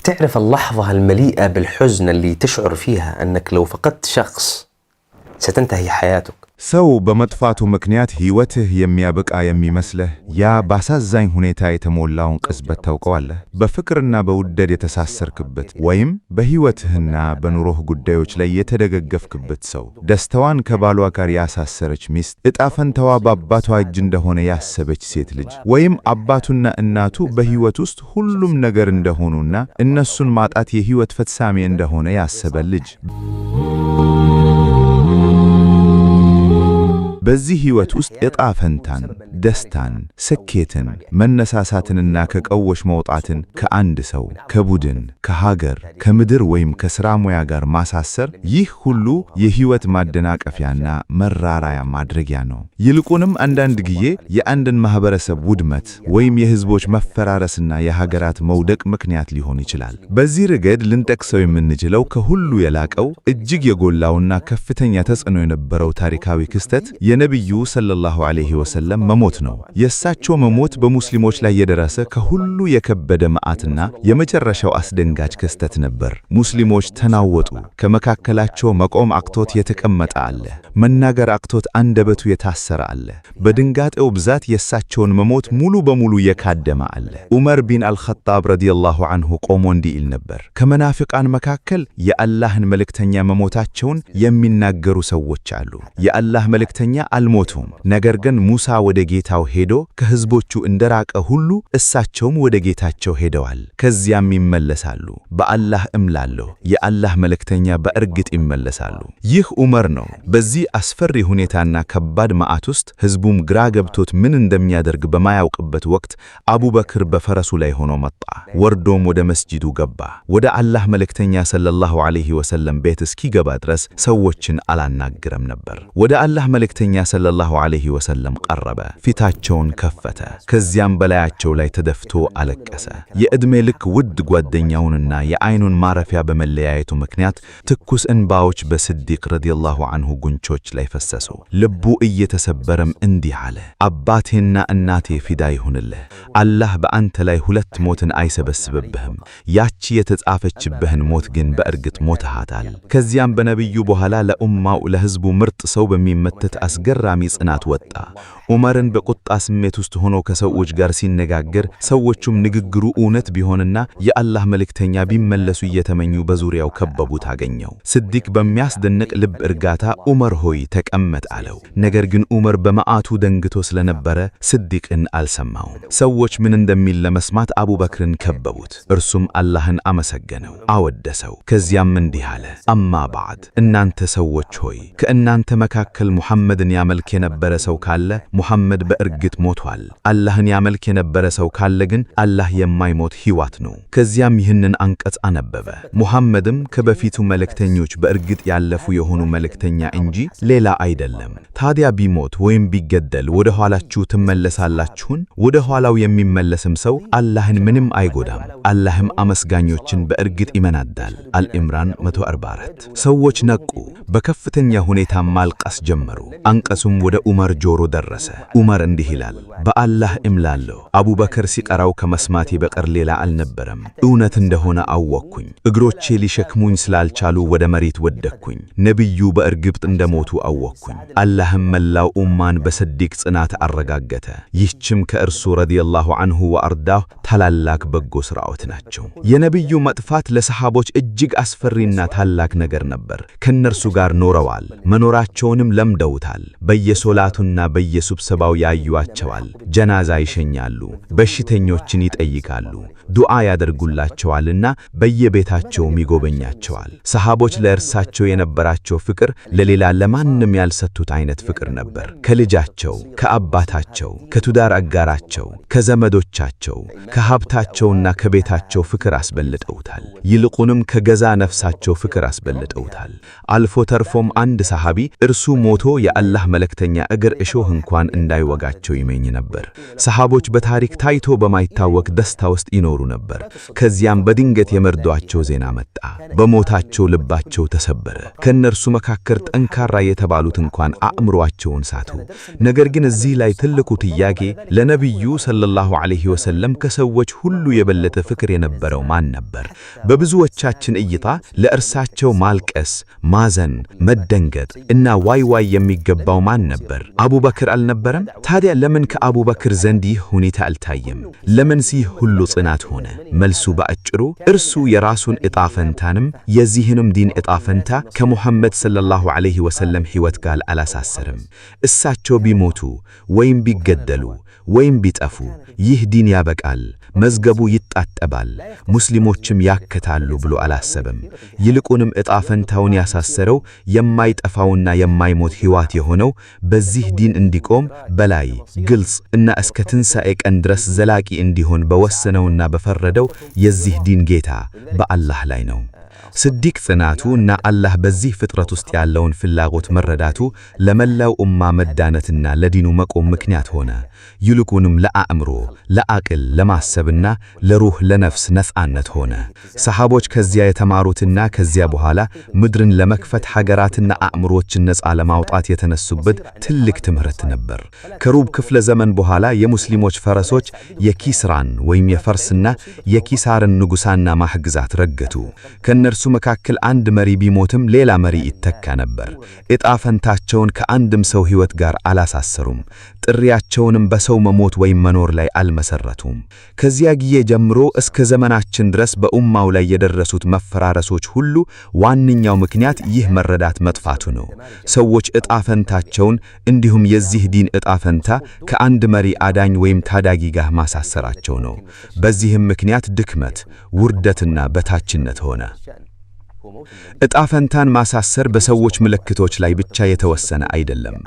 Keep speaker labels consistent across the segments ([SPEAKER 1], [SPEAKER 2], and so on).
[SPEAKER 1] تعرف اللحظة المليئة بالحزن اللي تشعر فيها أنك لو فقدت شخص ستنتهي حياتك؟
[SPEAKER 2] ሰው በመጥፋቱ ምክንያት ሕይወትህ የሚያበቃ የሚመስልህ ያ በአሳዛኝ ሁኔታ የተሞላውን ቅጽበት ታውቀዋለህ። በፍቅርና በውደድ የተሳሰርክበት ወይም በሕይወትህና በኑሮህ ጉዳዮች ላይ የተደገፍክበት ሰው፣ ደስታዋን ከባሏ ጋር ያሳሰረች ሚስት፣ ዕጣ ፈንታዋ በአባቷ እጅ እንደሆነ ያሰበች ሴት ልጅ፣ ወይም አባቱና እናቱ በሕይወት ውስጥ ሁሉም ነገር እንደሆኑና እነሱን ማጣት የሕይወት ፍጻሜ እንደሆነ ያሰበ ልጅ። በዚህ ሕይወት ውስጥ ዕጣ ፈንታን፣ ደስታን፣ ስኬትን፣ መነሳሳትንና ከቀውስ መውጣትን ከአንድ ሰው፣ ከቡድን፣ ከሀገር፣ ከምድር ወይም ከሥራ ሙያ ጋር ማሳሰር፣ ይህ ሁሉ የሕይወት ማደናቀፊያና መራራያ ማድረጊያ ነው። ይልቁንም አንዳንድ ጊዜ የአንድን ማኅበረሰብ ውድመት ወይም የሕዝቦች መፈራረስና የሀገራት መውደቅ ምክንያት ሊሆን ይችላል። በዚህ ረገድ ልንጠቅሰው የምንችለው ከሁሉ የላቀው፣ እጅግ የጎላውና ከፍተኛ ተጽዕኖ የነበረው ታሪካዊ ክስተት የነቢዩ ሰለላሁ ዐለይሂ ወሰለም መሞት ነው። የእሳቸው መሞት በሙስሊሞች ላይ የደረሰ ከሁሉ የከበደ መዓትና የመጨረሻው አስደንጋጭ ክስተት ነበር። ሙስሊሞች ተናወጡ። ከመካከላቸው መቆም አቅቶት የተቀመጠ አለ። መናገር አቅቶት አንደበቱ የታሰረ አለ። በድንጋጤው ብዛት የእሳቸውን መሞት ሙሉ በሙሉ የካደመ አለ። ዑመር ቢን አልኸጣብ ረዲየላሁ ዐንሁ ቆሞ እንዲህ ይል ነበር፦ ከመናፍቃን መካከል የአላህን መልእክተኛ መሞታቸውን የሚናገሩ ሰዎች አሉ። የአላህ መልእክተኛ አልሞቱም። ነገር ግን ሙሳ ወደ ጌታው ሄዶ ከሕዝቦቹ እንደራቀ ሁሉ እሳቸውም ወደ ጌታቸው ሄደዋል። ከዚያም ይመለሳሉ። በአላህ እምላለሁ፣ የአላህ መልእክተኛ በእርግጥ ይመለሳሉ። ይህ ዑመር ነው። በዚህ አስፈሪ ሁኔታና ከባድ መዓት ውስጥ ሕዝቡም ግራ ገብቶት ምን እንደሚያደርግ በማያውቅበት ወቅት አቡበክር በፈረሱ ላይ ሆኖ መጣ። ወርዶም ወደ መስጂዱ ገባ። ወደ አላህ መልእክተኛ ሰለላሁ ዐለይሂ ወሰለም ቤት እስኪገባ ድረስ ሰዎችን አላናግረም ነበር። ወደ አላህ መልእክተኛ ሰለላሁ ዐለይሂ ወሰለም ቀረበ። ፊታቸውን ከፈተ። ከዚያም በላያቸው ላይ ተደፍቶ አለቀሰ። የዕድሜ ልክ ውድ ጓደኛውንና የአይኑን ማረፊያ በመለያየቱ ምክንያት ትኩስ እንባዎች በስዲቅ ረዲየላሁ ዐንሁ ጉንጮች ላይ ፈሰሱ። ልቡ እየተሰበረም እንዲህ አለ፦ አባቴና እናቴ ፊዳ ይሁንልህ። አላህ በአንተ ላይ ሁለት ሞትን አይሰበስብብህም። ያቺ የተጻፈችብህን ሞት ግን በእርግጥ ሞተሃታል። ከዚያም በነቢዩ በኋላ ለኡማው፣ ለሕዝቡ ምርጥ ሰው በሚመተት አስገራሚ ጽናት ወጣ። ዑመርን በቁጣ ስሜት ውስጥ ሆኖ ከሰዎች ጋር ሲነጋገር ሰዎቹም ንግግሩ እውነት ቢሆንና የአላህ መልእክተኛ ቢመለሱ እየተመኙ በዙሪያው ከበቡት አገኘው። ስዲቅ በሚያስደንቅ ልብ እርጋታ ዑመር ሆይ፣ ተቀመጥ አለው። ነገር ግን ዑመር በመዓቱ ደንግቶ ስለነበረ ስዲቅን አልሰማውም። ሰዎች ምን እንደሚል ለመስማት አቡበክርን ከበቡት። እርሱም አላህን አመሰገነው፣ አወደሰው። ከዚያም እንዲህ አለ፦ أما بعد፣ እናንተ ሰዎች ሆይ፣ ከእናንተ መካከል ሙሐመድን ያመልክ የነበረ ሰው ካለ ሙሐመድ በእርግጥ ሞቷል። አላህን ያመልክ የነበረ ሰው ካለ ግን አላህ የማይሞት ሕይወት ነው። ከዚያም ይህንን አንቀጽ አነበበ። ሙሐመድም ከበፊቱ መልእክተኞች በእርግጥ ያለፉ የሆኑ መልእክተኛ እንጂ ሌላ አይደለም። ታዲያ ቢሞት ወይም ቢገደል ወደ ኋላችሁ ትመለሳላችሁን? ወደ ኋላው የሚመለስም ሰው አላህን ምንም አይጎዳም። አላህም አመስጋኞችን በእርግጥ ይመናዳል። አልኢምራን 144። ሰዎች ነቁ። በከፍተኛ ሁኔታ ማልቀስ ጀመሩ። አንቀጹም ወደ ዑመር ጆሮ ደረሰ። ዑመር እንዲህ ይላል፦ በአላህ እምላለሁ፣ አቡበክር ሲቀራው ከመስማቴ በቀር ሌላ አልነበረም። እውነት እንደሆነ አወቅኩኝ። እግሮቼ ሊሸክሙኝ ስላልቻሉ ወደ መሬት ወደቅኩኝ። ነቢዩ በእርግጥ እንደሞቱ አወቅኩኝ። አላህም መላው ኡማን በስዲቅ ጽናት አረጋገተ። ይህችም ከእርሱ ረዲየላሁ ዐንሁ ወአርዳሁ ታላላቅ በጎ ሥራዎች ናቸው። የነቢዩ መጥፋት ለሰሃቦች እጅግ አስፈሪና ታላቅ ነገር ነበር። ከእነርሱ ጋር ኖረዋል፣ መኖራቸውንም ለምደውታል። በየሶላቱና በየስብሰባው ያዩዋቸዋል። ጀናዛ ይሸኛሉ፣ በሽተኞችን ይጠይቃሉ፣ ዱዓ ያደርጉላቸዋልና በየቤታቸውም ይጎበኛቸዋል። ሰሃቦች ለእርሳቸው የነበራቸው ፍቅር ለሌላ ለማንም ያልሰጡት አይነት ፍቅር ነበር። ከልጃቸው፣ ከአባታቸው፣ ከትዳር አጋራቸው፣ ከዘመዶቻቸው፣ ከሀብታቸውና ከቤታቸው ፍቅር አስበልጠውታል። ይልቁንም ከገዛ ነፍሳቸው ፍቅር አስበልጠውታል። አልፎ ተርፎም አንድ ሰሃቢ እርሱ ሞቶ የአላህ መልእክተኛ እግር እሾህ እንኳን እንኳን እንዳይወጋቸው ይመኝ ነበር። ሰሃቦች በታሪክ ታይቶ በማይታወቅ ደስታ ውስጥ ይኖሩ ነበር። ከዚያም በድንገት የመርዷቸው ዜና መጣ። በሞታቸው ልባቸው ተሰበረ። ከእነርሱ መካከል ጠንካራ የተባሉት እንኳን አእምሮአቸውን ሳቱ። ነገር ግን እዚህ ላይ ትልቁ ጥያቄ ለነቢዩ ሰለላሁ ዐለይሂ ወሰለም ከሰዎች ሁሉ የበለጠ ፍቅር የነበረው ማን ነበር? በብዙዎቻችን እይታ ለእርሳቸው ማልቀስ፣ ማዘን፣ መደንገጥ እና ዋይ ዋይ የሚገባው ማን ነበር? አቡበክር አልነበረም? ታዲያ ለምን ከአቡበክር ዘንድ ይህ ሁኔታ አልታየም? ለምንስ ይህ ሁሉ ጽናት ሆነ? መልሱ በአጭሩ እርሱ የራሱን ዕጣ ፈንታንም የዚህንም ዲን ዕጣ ፈንታ ከሙሐመድ ሰለላሁ ዐለይሂ ወሰለም ሕይወት ጋር አላሳሰርም። እሳቸው ቢሞቱ ወይም ቢገደሉ ወይም ቢጠፉ ይህ ዲን ያበቃል፣ መዝገቡ ይጣጠባል፣ ሙስሊሞችም ያከታሉ ብሎ አላሰበም። ይልቁንም ዕጣ ፈንታውን ያሳሰረው የማይጠፋውና የማይሞት ሕይወት የሆነው በዚህ ዲን እንዲቆም በላይ ግልጽ እና እስከ ትንሣኤ ቀን ድረስ ዘላቂ እንዲሆን በወሰነውና በፈረደው የዚህ ዲን ጌታ በአላህ ላይ ነው። ስዲቅ ጽናቱ እና አላህ በዚህ ፍጥረት ውስጥ ያለውን ፍላጎት መረዳቱ ለመላው ኡማ መዳነትና ለዲኑ መቆም ምክንያት ሆነ። ይልቁንም ለአእምሮ፣ ለአቅል፣ ለማሰብና ለሩህ ለነፍስ ነፃነት ሆነ። ሰሃቦች ከዚያ የተማሩትና ከዚያ በኋላ ምድርን ለመክፈት ሀገራትና አእምሮችን ነፃ ለማውጣት የተነሱበት ትልቅ ትምህርት ነበር። ከሩብ ክፍለ ዘመን በኋላ የሙስሊሞች ፈረሶች የኪስራን ወይም የፈርስና የኪሳርን ንጉሳና ማህግዛት ረገቱ። ከእነርሱ መካከል አንድ መሪ ቢሞትም ሌላ መሪ ይተካ ነበር። ዕጣ ፈንታቸውን ከአንድም ሰው ሕይወት ጋር አላሳሰሩም። ጥሪያቸውንም በሰው መሞት ወይም መኖር ላይ አልመሰረቱም። ከዚያ ጊዜ ጀምሮ እስከ ዘመናችን ድረስ በኡማው ላይ የደረሱት መፈራረሶች ሁሉ ዋነኛው ምክንያት ይህ መረዳት መጥፋቱ ነው። ሰዎች ዕጣ ፈንታቸውን እንዲሁም የዚህ ዲን ዕጣ ፈንታ ከአንድ መሪ አዳኝ ወይም ታዳጊ ጋር ማሳሰራቸው ነው። በዚህም ምክንያት ድክመት፣ ውርደትና በታችነት ሆነ። ዕጣ ፈንታን ማሳሰር በሰዎች ምልክቶች ላይ ብቻ የተወሰነ አይደለም።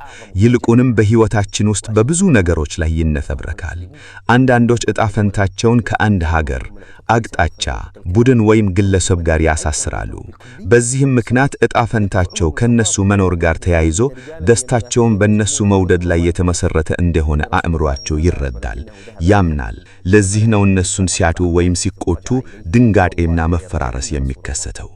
[SPEAKER 2] ይልቁንም በሕይወታችን ውስጥ በብዙ ነገሮች ላይ ይነፈብረካል። አንዳንዶች ዕጣ ፈንታቸውን ከአንድ ሀገር፣ አቅጣጫ፣ ቡድን ወይም ግለሰብ ጋር ያሳስራሉ። በዚህም ምክንያት ዕጣ ፈንታቸው ከነሱ መኖር ጋር ተያይዞ ደስታቸውን በነሱ መውደድ ላይ የተመሰረተ እንደሆነ አእምሯቸው ይረዳል፣ ያምናል። ለዚህ ነው እነሱን ሲያጡ ወይም ሲቆጡ ድንጋጤና መፈራረስ የሚከሰተው።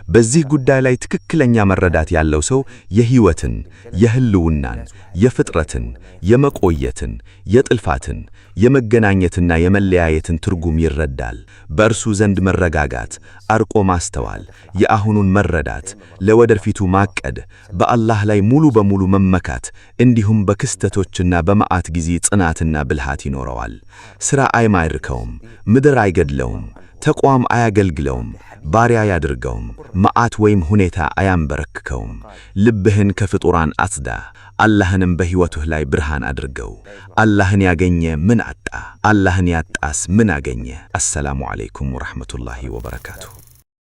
[SPEAKER 2] በዚህ ጉዳይ ላይ ትክክለኛ መረዳት ያለው ሰው የሕይወትን፣ የህልውናን፣ የፍጥረትን፣ የመቆየትን፣ የጥልፋትን፣ የመገናኘትና የመለያየትን ትርጉም ይረዳል። በእርሱ ዘንድ መረጋጋት፣ አርቆ ማስተዋል፣ የአሁኑን መረዳት፣ ለወደፊቱ ማቀድ፣ በአላህ ላይ ሙሉ በሙሉ መመካት፣ እንዲሁም በክስተቶችና በመዓት ጊዜ ጽናትና ብልሃት ይኖረዋል። ሥራ አይማርከውም፣ ምድር አይገድለውም፣ ተቋም አያገልግለውም፣ ባሪያ አያድርገውም፣ መዓት ወይም ሁኔታ አያንበረክከውም። ልብህን ከፍጡራን አጽዳ፣ አላህንም በሕይወትህ ላይ ብርሃን አድርገው። አላህን ያገኘ ምን አጣ? አላህን ያጣስ ምን አገኘ? አሰላሙ ዓለይኩም ወረሕመቱላሂ ወበረካቱሁ።